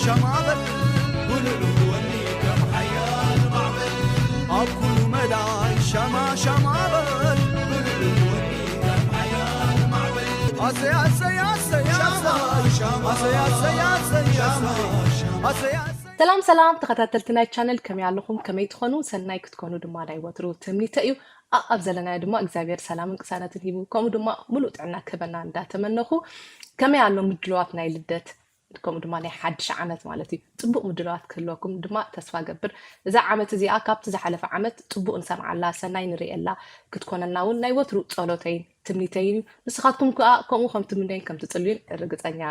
ሸማበል ውልሉ ወኒ ከም ሓያል ማዕበል ኣብ ኩሉ መዳይ ሸማ ሸማበል ውልሉ ወኒ ከም ሓያል ማዕበል ኣሰይ ኣሰይ ኣሰይ ኣሰይ ኣሰይ ኣሰይ ኣሰይ ኣሰይ ኣሰይ ኣሰይ ሰላም ሰላም ተኸታተልቲ ናይ ቻነል፣ ከመይ ኣለኹም? ከመይ ትኾኑ? ሰናይ ክትኮኑ ድማ ናይ ወትሩ ትምኒተ እዩ። ኣብ ዘለናዮ ድማ እግዚኣብሔር ሰላምን ቅሳነትን ሂቡ ከምኡ ድማ ሙሉእ ጥዕና ክህበና እንዳተመነኹ፣ ከመይ ኣሎ ምድልዋት ናይ ልደት ከምኡ ድማ ናይ ሓድሽ ዓመት ማለት እዩ? ፅቡቅ ምድልዋት ክህልወኩም ድማ ተስፋ ገብር። እዛ ዓመት እዚኣ ካብቲ ዝሓለፈ ዓመት ፅቡቅ ንሰምዓላ፣ ሰናይ ንርእየላ ክትኮነና እውን ናይ ወትሩ ፀሎተይን ትምኒተይን እዩ። ንስኻትኩም ከዓ ከምኡ ከም ትምነይን ከም ትፅልዩን ርግፀኛ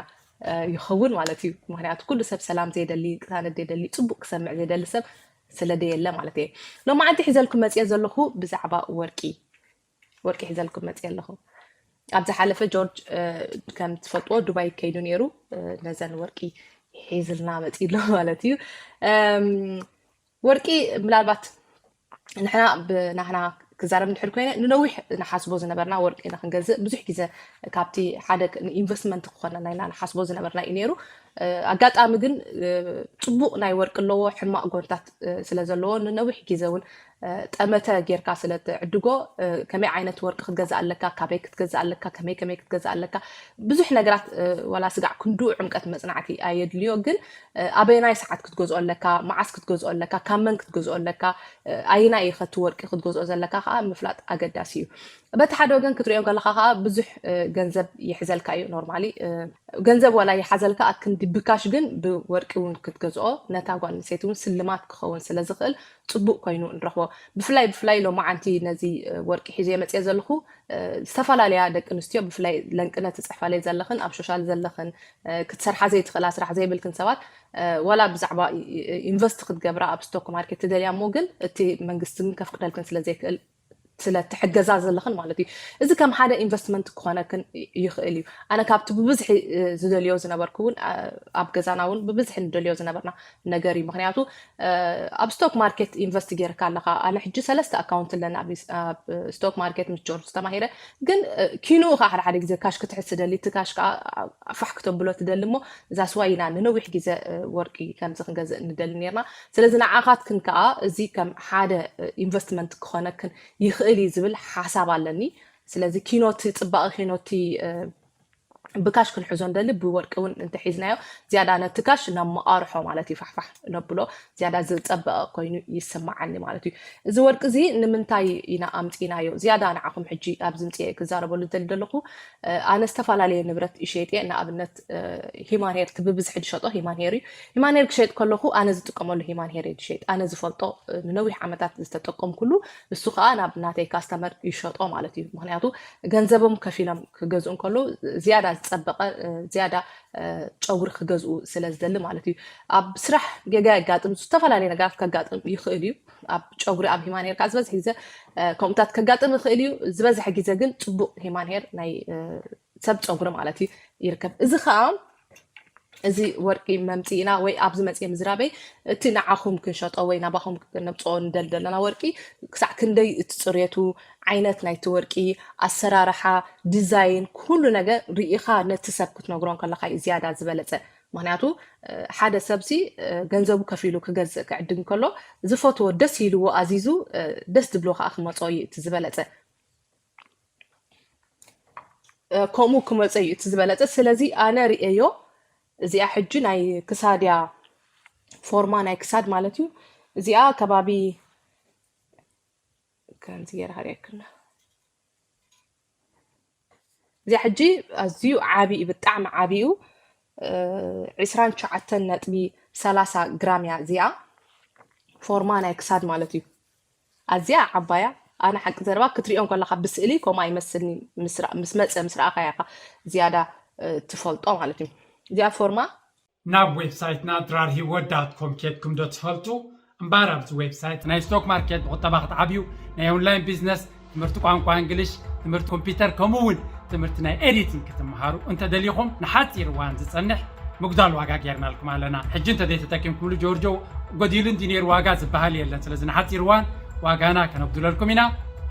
ይኸውን ማለት እዩ። ምክንያቱ ኩሉ ሰብ ሰላም ዘይደሊ፣ ቅሳነት ዘይደሊ፣ ፅቡቅ ክሰምዕ ዘይደሊ ሰብ ስለ ደየለ ማለት እየ። ሎማዓንቲ ሒዘልኩም መፅየ ዘለኹ ብዛዕባ ወርቂ ወርቂ ሒዘልኩም መፅየ ኣለኹ። ኣብ ዝሓለፈ ጆርጅ ከም ትፈልጥዎ ዱባይ ከይዱ ነይሩ፣ ነዘን ወርቂ ሒዝልና መፂ ኣሎ ማለት እዩ። ወርቂ ምናልባት ንሕና ብናህና ክዛረብ እንድሕር ኮይነ ንነዊሕ ንሓስቦ ዝነበርና ወርቂ ኢና ክንገዝእ። ብዙሕ ግዜ ካብቲ ሓደ ኢንቨስትመንት ክኾነና ኢና ንሓስቦ ዝነበርና እዩ ነይሩ። ኣጋጣሚ ግን ፅቡቕ ናይ ወርቂ ኣለዎ፣ ሕማቕ ጎንታት ስለ ዘለዎ ንነዊሕ ግዜ እውን ጠመተ ጌርካ ስለ ትዕድጎ ከመይ ዓይነት ወርቂ ክትገዝእ ኣለካ፣ ካበይ ክትገዝእ ኣለካ፣ ከመይ ከመይ ክትገዝእ ኣለካ፣ ብዙሕ ነገራት ዋላ ስጋዕ ክንድኡ ዕምቀት መፅናዕቲ ኣየድልዮ። ግን ኣበየናይ ሰዓት ክትገዝኦ ኣለካ፣ መዓስ ክትገዝኦ ኣለካ፣ ካብ መን ክትገዝኦ ኣለካ፣ ኣየናይ ኢኸ እቲ ወርቂ ክትገዝኦ ዘለካ ከዓ ምፍላጥ ኣገዳሲ እዩ። በቲ ሓደ ወገን ክትሪኦ ከለካ ከዓ ብዙሕ ገንዘብ ይሕዘልካ እዩ። ኖርማሊ ገንዘብ ዋላ ይሓዘልካ ኣክንዲ ብካሽ ግን ብወርቂ እውን ክትገዝኦ ነታ ጓል ኣንስተይቲ እውን ስልማት ክኸውን ስለ ዝኽእል ፅቡቅ ኮይኑ ንረኽቦ። ብፍላይ ብፍላይ ሎማዓንቲ ነዚ ወርቂ ሒዘ መፅየ ዘለኹ ዝተፈላለያ ደቂ ኣንስትዮ ብፍላይ ለንቅነት ትፅሕፋለይ ዘለኽን ኣብ ሶሻል ዘለኽን ክትሰርሓ ዘይትኽእላ ስራሕ ዘይብልክን ሰባት ዋላ ብዛዕባ ኢንቨስት ክትገብራ ኣብ ስቶክ ማርኬት ትደልያ እሞ ግን እቲ መንግስቲ ግን ከፍቅደልክን ስለ ዘይክእል ስለ ትሕገዛ ዘለኽን ማለት እዩ። እዚ ከም ሓደ ኢንቨስትመንት ክኾነክን ይኽእል እዩ። ኣነ ካብቲ ብብዝሒ ዝደልዮ ዝነበርኩ እውን ኣብ ገዛና እውን ብብዝሒ ንደልዮ ዝነበርና ነገር እዩ። ምክንያቱ ኣብ ስቶክ ማርኬት ኢንቨስት ጌርካ ኣለካ። ኣነ ሕጂ ሰለስተ ኣካውንት ኣለኒ ኣብ ስቶክ ማርኬት ምስ ጆርጅ ተማሂረ። ግን ኪንኡ ከዓ ሓደ ሓደ ግዜ ካሽ ክትሕዝ ትደሊ፣ እቲ ካሽ ከዓ ፋሕ ክተብሎ ትደሊ እሞ እዛ ስዋይ ኢና ንነዊሕ ግዜ ወርቂ ከምዚ ክንገዝእ ንደሊ ነርና። ስለዚ ንዓኻትክን ከዓ እዚ ከም ሓደ ኢንቨስትመንት ክኾነክን ይኽእል እዩ ዝብል ሓሳብ ኣለኒ። ስለዚ ኪኖቲ ፅባቐ ኪኖቲ ብካሽ ክንሕዞ ንደሊ ብወርቂ እውን እንተሒዝናዮ ዝያዳ ነቲ ካሽ ናብ መቓርሖ ማለት እዩ ፋሕፋሕ ነብሎ ዝያዳ ዝፀበቐ ኮይኑ ይስማዓኒ ማለት እዩ። እዚ ወርቂ እዚ ንምንታይ ኢና ኣምፂናዮ ዝያዳ ንዓኹም ሕጂ ኣብዚ ምፅኤ ክዛረበሉ ዝደሊ ዘለኹ ኣነ ዝተፈላለየ ንብረት ይሸይጥ እየ። ንኣብነት ሂማን ሄር እቲ ብብዝሒ ዝሸጦ ሂማን ሄር እዩ። ሂማን ሄር ክሸይጥ ከለኹ ኣነ ዝጥቀመሉ ሂማን ሄር እየ ዝሸይጥ። ኣነ ዝፈልጦ ንነዊሕ ዓመታት ዝተጠቀምኩሉ እሱ ከዓ ናብ ናተይ ካስተመር ይሸጦ ማለት እዩ። ምክንያቱ ገንዘቦም ከፊሎም ክገዝኡ እንከለዉ ዝያዳ ዝፀበቐ ዝያዳ ጨጉሪ ክገዝኡ ስለ ዝደሊ ማለት እዩ። ኣብ ስራሕ ጌጋ የጋጥም፣ ዝተፈላለዩ ነገራት ከጋጥም ይኽእል እዩ። ኣብ ጨጉሪ ኣብ ሂማን ሄር ከዓ ዝበዝሕ ግዜ ከምኡታት ከጋጥም ይኽእል እዩ። ዝበዝሐ ግዜ ግን ፅቡቅ ሂማን ሄር ናይ ሰብ ፀጉሪ ማለት እዩ ይርከብ። እዚ ከዓ እዚ ወርቂ መምፅኢና ወይ ኣብዚ መፅየ ምዝራበይ እቲ ንዓኹም ክንሸጦ ወይ ናባኹም ነብፅኦ ንደሊ ዘለና ወርቂ ክሳዕ ክንደይ እቲ ፅሬቱ ዓይነት ናይቲ ወርቂ ኣሰራርሓ ዲዛይን ኩሉ ነገር ርኢኻ ነቲ ሰብ ክትነግሮ ከለካ እዩ ዝያዳ ዝበለፀ። ምክንያቱ ሓደ ሰብሲ ገንዘቡ ከፊሉ ክገዝእ ክዕድግ ከሎ ዝፈትዎ ደስ ኢልዎ ኣዚዙ ደስ ዝብሎ ከዓ ክመፆ እዩ እቲ ዝበለፀ። ከምኡ ክመፀ እዩ እቲ ዝበለፀ። ስለዚ ኣነ ርእየዮ እዚኣ ሕጂ ናይ ክሳድ እያ፣ ፎርማ ናይ ክሳድ ማለት እዩ። እዚኣ ከባቢ ከምዚ ገይረ ክርእየክና። እዚኣ ሕጂ ኣዝዩ ዓቢ እዩ፣ ብጣዕሚ ዓቢ እዩ። ዒስራን ትሽዓተን ነጥቢ ሰላሳ ግራም እያ እዚኣ፣ ፎርማ ናይ ክሳድ ማለት እዩ። ኣዝያ ዓባያ። ኣነ ሓቂ ዘረባ ክትሪኦ ከለካ ብስእሊ ከምኡ ኣይመስልኒ፣ ምስ መፀ ምስ ረኣካያ ኢካ ዝያዳ ትፈልጦ ማለት እዩ። እዚኣ ፎርማ ናብ ዌብሳይትና ድራር ሂወት ዳት ኮም ኬድኩም ዶ ትፈልጡ? እምበኣር ኣብዚ ዌብሳይት ናይ ስቶክ ማርኬት ብቁጠባ ክትዓብዩ፣ ናይ ኦንላይን ቢዝነስ፣ ትምህርቲ ቋንቋ እንግሊሽ፣ ትምህርቲ ኮምፒውተር ከምኡ እውን ትምህርቲ ናይ ኤዲቲንግ ክትምሃሩ እንተደሊኹም ንሓፂር እዋን ዝፀንሕ ምጉዳል ዋጋ ጌርናልኩም ኣለና። ሕጂ እንተዘይተጠቂምኩምሉ ጆርጆ ጎዲሉ እንዲ ነይሩ ዋጋ ዝበሃል የለን። ስለዚ ንሓፂር እዋን ዋጋና ከነጉድለልኩም ኢና።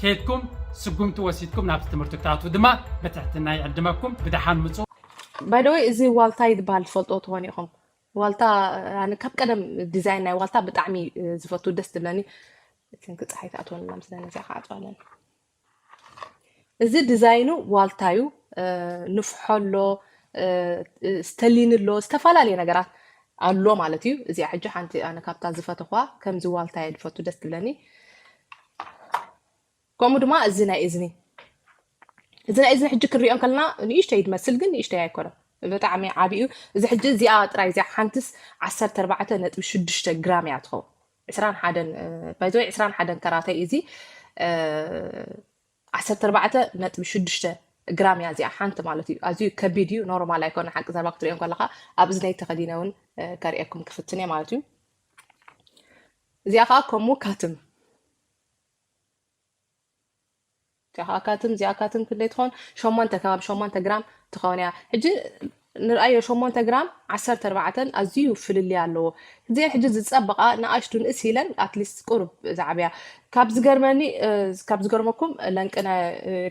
ከይድኩም ስጉምቲ ወሲድኩም ናብቲ ትምህርቲ ክትኣትዉ ድማ ብትሕትና ይዕድመኩም። ብደሓን ምፁ። ባይደወይ እዚ ዋልታይ ዝበሃል ትፈልጦ ትኾኑ ኢኹም። ዋልታ ኣነ ካብ ቀደም ዲዛይን ናይ ዋልታ ብጣዕሚ ዝፈቱ፣ ደስ ትብለኒ። ክንክ ፀሓይ ትኣትወና ምስለ ነዚኣ ከዓ ኣፅዋለን። እዚ ዲዛይኑ ዋልታ እዩ። ንፍሖ ኣሎ፣ ስተሊን ኣሎ፣ ዝተፈላለየ ነገራት ኣሎ ማለት እዩ። እዚኣ ሕጂ ሓንቲ ኣነ ካብታ ዝፈተኳ ከምዚ ዋልታ እየ ዝፈቱ፣ ደስ ትብለኒ። ከምኡ ድማ እዚ ናይ እዝኒ፣ እዚ ናይ እዝኒ ሕጂ ክንሪኦ ከለና ንእሽተይ ዝመስል ግን ንእሽተይ ኣይኮነን፣ ብጣዕሚ ዓብዩ። እዚ ሕጂ እዚኣ ጥራይ እዚኣ ሓንትስ ዓሰርተ ኣርባዕተ ነጥቢ ሽዱሽተ ግራም እያ ትኸውን። ዕስራን ሓደን ባይዘወይ ዕስራን ሓደን ከራተይ እዚ ዓሰርተ ኣርባዕተ ነጥቢ ሽዱሽተ ግራም እያ እዚኣ ሓንቲ ማለት እዩ። ኣዝዩ ከቢድ እዩ፣ ኖርማል ኣይኮነ። ሓቂ ዘረባ ክትሪኦ ከለካ ኣብ እዝነይ ተኸዲነ እውን ከርእየኩም ክፍትን እየ ማለት እዩ። እዚኣ ከዓ ከምኡ ካትም እዚኣ ከዓ ካትም እዚኣ ካትም ክንደይ ትኸውን? ሸሞንተ፣ ከባቢ ሸሞንተ ግራም ትኸውን እያ። ሕጂ ንርኣዮ፣ ሸሞንተ ግራም ዓሰርተ ኣርባዕተን ኣዝዩ ፍልልይ ኣለዎ። እዚአን ሕጂ ዝጸበቓ ንኣሽቱ ንእስ ኢለን ኣትሊስት ቁሩብ ዝዓብያ። ካብ ዝገርመኒ ካብ ዝገርመኩም ለንቅነ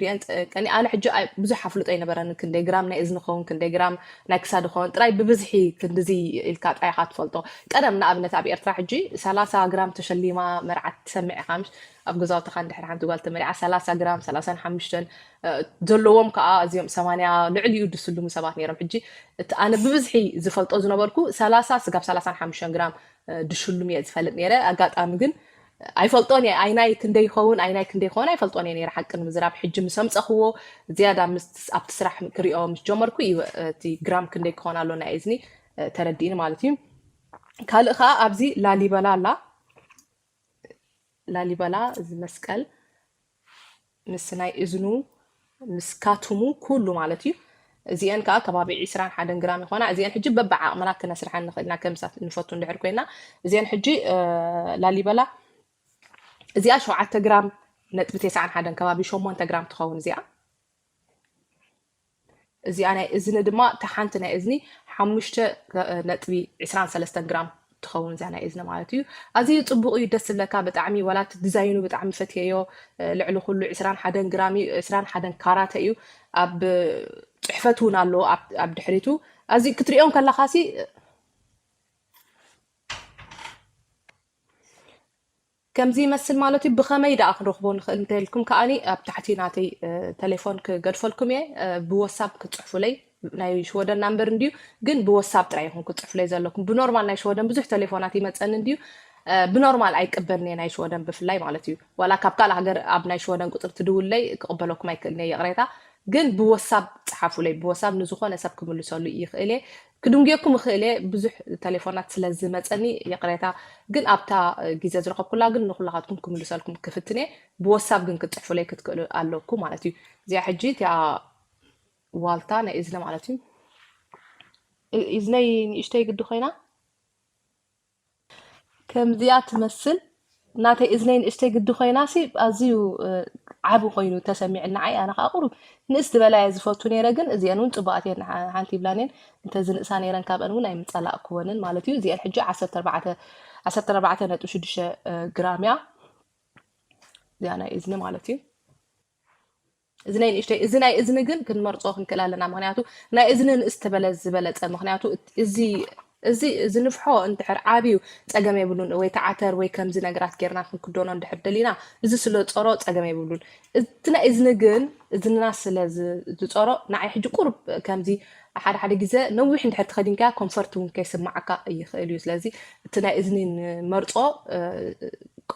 ሪአን ቀኒ ኣነ ሕጂ ብዙሕ ኣፍልጦ ኣይነበረን። ክንደይ ግራም ናይ እዝኒ ኸውን፣ ክንደይ ግራም ናይ ክሳድ ኸውን፣ ጥራይ ብብዝሒ ክንድዚ ኢልካ ጥራይ ኢኻ ትፈልጦ። ቀደም ንኣብነት ኣብ ኤርትራ ሕጂ ሰላሳ ግራም ተሸሊማ መርዓት ትሰምዕ ኢኻ ምሽ? ኣብ ገዛውትኻ እንድሕር ሓንቲ ጓል ተመርዓ ሰላሳ ግራም ሰላሳን ሓሙሽተን ዘለዎም ከዓ እዚኦም ሰማንያ ልዕሊኡ ድስልሙ ሰባት ነይሮም። ሕጂ እቲ ኣነ ብብዝሒ ዝፈልጦ ዝነበርኩ ሰላሳ ስጋብ ሰላሳን ሓሙሽተን ግራም ድሽሉም እየ ዝፈልጥ ነይረ። ኣጋጣሚ ግን ኣይፈልጦን እየ፣ ኣይናይ ክንደይ ይኸውን ኣይናይ ክንደይ ይኸውን ኣይፈልጦን እየ ነይረ። ሓቂ ንምዝራብ ሕጂ ምስ ኣምፀኽዎ ዝያዳ ምስ ኣብቲ ስራሕ ክሪኦ ምስ ጀመርኩ እዩ እቲ ግራም ክንደይ ክኸውን ኣሎ ናይ እዝኒ ተረዲእኒ ማለት እዩ። ካልእ ከዓ ኣብዚ ላሊበላ ኣላ። ላሊበላ እዚ መስቀል ምስ ናይ እዝኑ ምስ ካቱሙ ኩሉ ማለት እዩ። እዚአን ከዓ ከባቢ ዕስራን ሓደን ግራም ይኾና። እዚአን ሕጂ በብዓቕምና ክነስርሐን ንኽእልና ከምሳት ንፈቱ እንድሕር ኮይና። እዚአን ሕጂ ላሊበላ እዚኣ ሸውዓተ ግራም ነጥቢ ተስዓን ሓደን ከባቢ ሸሞንተ ግራም ትኸውን እዚኣ። እዚኣ ናይ እዝኒ ድማ እታ ሓንቲ ናይ እዝኒ ሓሙሽተ ነጥቢ ዕስራን ሰለስተን ግራም ትኸውን እዚኣ ናይ እዝኒ ማለት እዩ። ኣዝዩ ጽቡቕ እዩ፣ ደስ ዝብለካ ብጣዕሚ። ዋላ እቲ ዲዛይኑ ብጣዕሚ ፈትየዮ። ልዕሊ ኩሉ ዕስራን ሓደን ግራም እዩ፣ ዕስራን ሓደን ካራተ እዩ። ኣብ ጽሕፈት እውን ኣለዎ ኣብ ድሕሪቱ። ኣዚ ክትሪኦም ከለኻ ሲ ከምዚ ይመስል ማለት እዩ። ብኸመይ ደኣ ክንረኽቦ ንኽእል እንተልኩም ከኣኒ ኣብ ታሕቲ ናተይ ተሌፎን ክገድፈልኩም እየ። ብወሳብ ክትፅሕፉለይ ናይ ሽወደን ናምበር እንድዩ፣ ግን ብወሳብ ጥራይ ይኹን ክትፅሕፉለይ ዘለኩም። ብኖርማል ናይ ሽወደን ብዙሕ ተሌፎናት ይመፀኒ እንድዩ፣ ብኖርማል ኣይቅበልን እየ ናይ ሽወደን ብፍላይ ማለት እዩ። ዋላ ካብ ካልእ ሃገር ኣብ ናይ ሽወደን ቁፅሪ ትድውለይ ክቕበለኩም ኣይክእልን እየ፣ ይቕሬታ። ግን ብወሳብ ፀሓፉለይ፣ ብወሳብ ንዝኾነ ሰብ ክምልሰሉ ይኽእል እየ። ክድንጉየኩም እኽእል እየ፣ ብዙሕ ተሌፎናት ስለ ዝመፀኒ ይቕሬታ። ግን ኣብታ ግዜ ዝረኸብኩላ ግን ንኩላኻትኩም ክምልሰልኩም ክፍትን እየ። ብወሳብ ግን ክትፅሕፉለይ ክትክእሉ ኣለኩም ማለት እዩ። እዚኣ ሕጂ እቲኣ ዋልታ ናይ እዝነ ማለት እዩ። እዝነይ ንእሽተይ ግዲ ኮይና ከምዚኣ ትመስል። ናተይ እዝነይ ንእሽተይ ግዲ ኮይና ሲ ኣዝዩ ዓቢ ኮይኑ ተሰሚዕኒ። ዓይ ኣነ ከዓ ቁሩብ ንእስ ዝበላ እየ ዝፈቱ ነይረ፣ ግን እዚአን እውን ፅቡቃት እየን፣ ሓንቲ ይብላን እየን። እንተዝንእሳ ነይረን ካብአን እውን ኣይምፀላእክወንን ማለት እዩ። እዚአን ሕጂ ዓሰርተ ኣርባዕተ ነጥቢ ሽዱሽተ ግራም እያ እዚኣ ናይ እዝኒ ማለት እዩ። እዚ ናይ ንእሽተይ፣ እዚ ናይ እዝኒ ግን ክንመርጾ ክንክእል ኣለና። ምኽንያቱ ናይ እዝኒ ንእስ ተበለ ዝበለጸ። ምኽንያቱ እዚ እዚ እዚ ንፍሖ እንድሕር ዓብዩ ጸገም የብሉን፣ ወይ ተዓተር ወይ ከምዚ ነገራት ጌርና ክንክደኖ እንድሕር ደሊና፣ እዚ ስለ ጸሮ ጸገም የብሉን። እቲ ናይ እዝኒ ግን እዝንና ስለ ዝጸሮ ንዓይ ሕጂ ቁርብ ከምዚ ሓደ ሓደ ግዜ ነዊሕ እንድሕር ተኸዲንካያ ኮንፈርት እውን ከይስማዓካ ይኽእል እዩ። ስለዚ እቲ ናይ እዝኒ ንመርጾ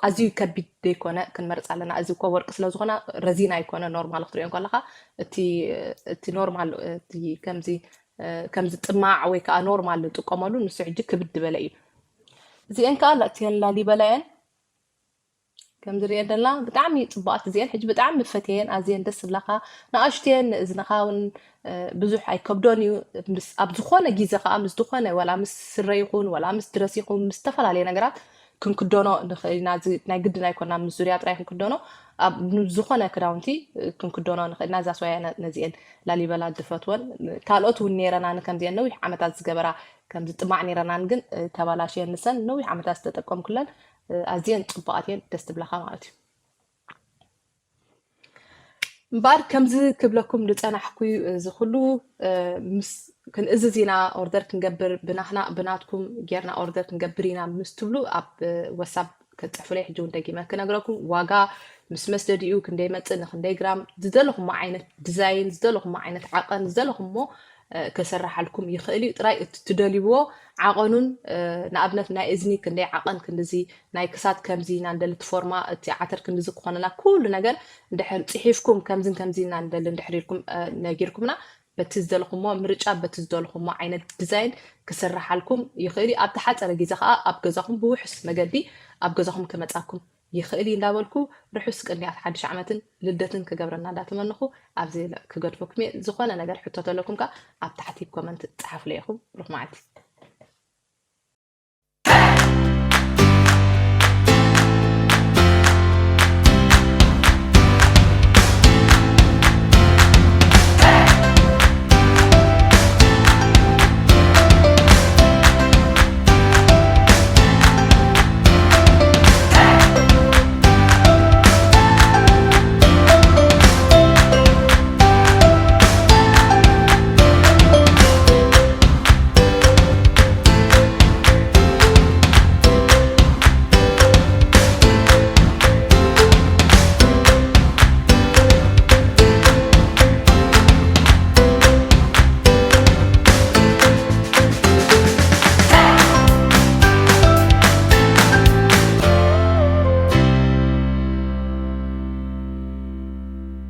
ኣዝዩ ከቢድ ዘይኮነ ክንመርጽ ኣለና። እዚ እኮ ወርቂ ስለ ዝኾና ረዚን ኣይኮነ፣ ኖርማል ክትሪኦ ከለኻ እቲ እቲ ኖርማል እቲ ከምዚ ከምዚ ጥማዕ ወይ ከዓ ኖርማል ንጥቀመሉ ንሱ ሕጂ ክብድ ዝበለ እዩ። እዚአን ከዓ እተን ላሊበላ እየን። ከምዚ ሪኦ ደላ ብጣዕሚ ጽቡቃት እዚአን ሕጂ ብጣዕሚ ፈትየን ኣዝየን ደስ ዝብላካ ንኣሽቱ እየን። ንእዝንኻ እውን ብዙሕ ኣይከብዶን እዩ። ኣብ ዝኾነ ግዜ ከዓ ምስ ዝኾነ ዋላ ምስ ስረ ይኹን ዋላ ምስ ድረስ ይኹን ምስ ዝተፈላለየ ነገራት ክንክደኖ ንኽእል ኢና። እዚ ናይ ግድን ኣይኮና ምስ ዙርያ ጥራይ ክንክደኖ፣ ኣብ ዝኾነ ክዳውንቲ ክንክደኖ ንኽእል ኢና። እዛ ስዋያ ነዚአን ላሊበላ ዝፈትወን ካልኦት እውን ነይረና ንከምዚአን ነዊሕ ዓመታት ዝገበራ ከምዚ ጥማዕ ነይረናን ግን ተባላሽየን ንሰን ነዊሕ ዓመታት ዝተጠቀምኩለን ኣዝየን ጽቡቃት እየን ደስ ትብላካ ማለት እዩ። እምበኣር ከምዚ ክብለኩም ዝጸናሕኩ እዚ ኩሉ ምስ ክንእዝዝ ኢና ኦርደር ክንገብር ብናትና ብናትኩም ጌርና ኦርደር ክንገብር ኢና ምስ ትብሉ ኣብ ወሳብ ክትፅሕፉለይ ሕጂ እውን ደጊመ ክነግረኩም ዋጋ ምስ መስደዲኡ ክንደይ መፅእ ንክንደይ ግራም ዝደለኹሞ ዓይነት ዲዛይን ዝደለኹሞ ዓይነት ዓቐን ዝደለኹሞ ክስርሓልኩም ይኽእል እዩ። ጥራይ እቲ ትደልይዎ ዓቐኑን ንኣብነት ናይ እዝኒ ክንደይ ዓቐን ክንድዚ ናይ ክሳድ ከምዚ ኢና ንደሊ እቲ ፎርማ እቲ ዓተር ክንድዚ ክኾነና ኩሉ ነገር እንድሕር ፅሒፍኩም ከምዝን ከምዚ ኢና ንደሊ እንድሕር ኢልኩም ነጊርኩምና በቲ ዝደለኹሞ ምርጫ በቲ ዝደለኹሞ ዓይነት ዲዛይን ክስርሓልኩም ይኽእል እዩ። ኣብ ተሓፀረ ግዜ ከዓ ኣብ ገዛኹም ብውሑስ መገዲ ኣብ ገዛኹም ክመፃኩም ይኽእል እዩ እንዳበልኩ ርሑስ ቅንያት ሓድሽ ዓመትን ልደትን ክገብረና እንዳተመነኹ ኣብዚ ክገድፈኩም እየ። ዝኾነ ነገር ሕቶ ተለኩም ከዓ ኣብ ታሕቲ ኮመንት ፀሓፉለይ ኢኹም። ሩኽ መዓልቲ።